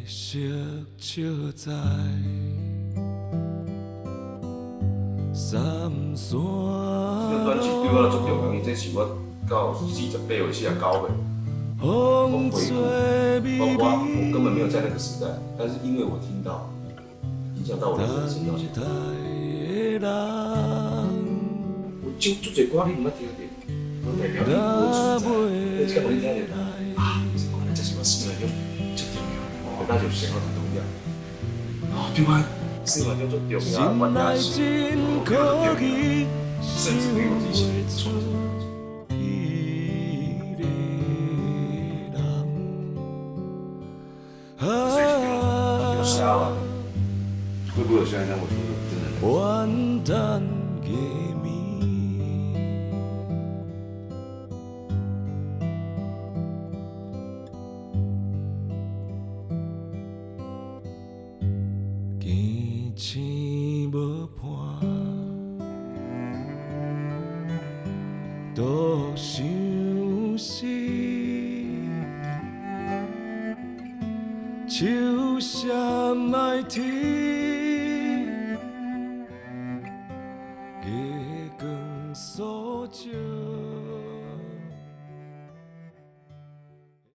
色笑在三山。這張專輯對我來足重要，因為這是我到48歲、49歲，我回顧，包括我根本沒有在那個時代，但是因為我聽到，影響到我的人生到現在。我就足濟歌你毋捌聽著，無代表你無存在。你這個你聽著，啊，這是我生命中最重要，我當時想要重要。哦，對我生命中最重要，我也是，我重要，甚至對我自己創作。所以有殺了，會不會有下一張？我覺得真的。堅無伴，獨相思，秋聲莫啼。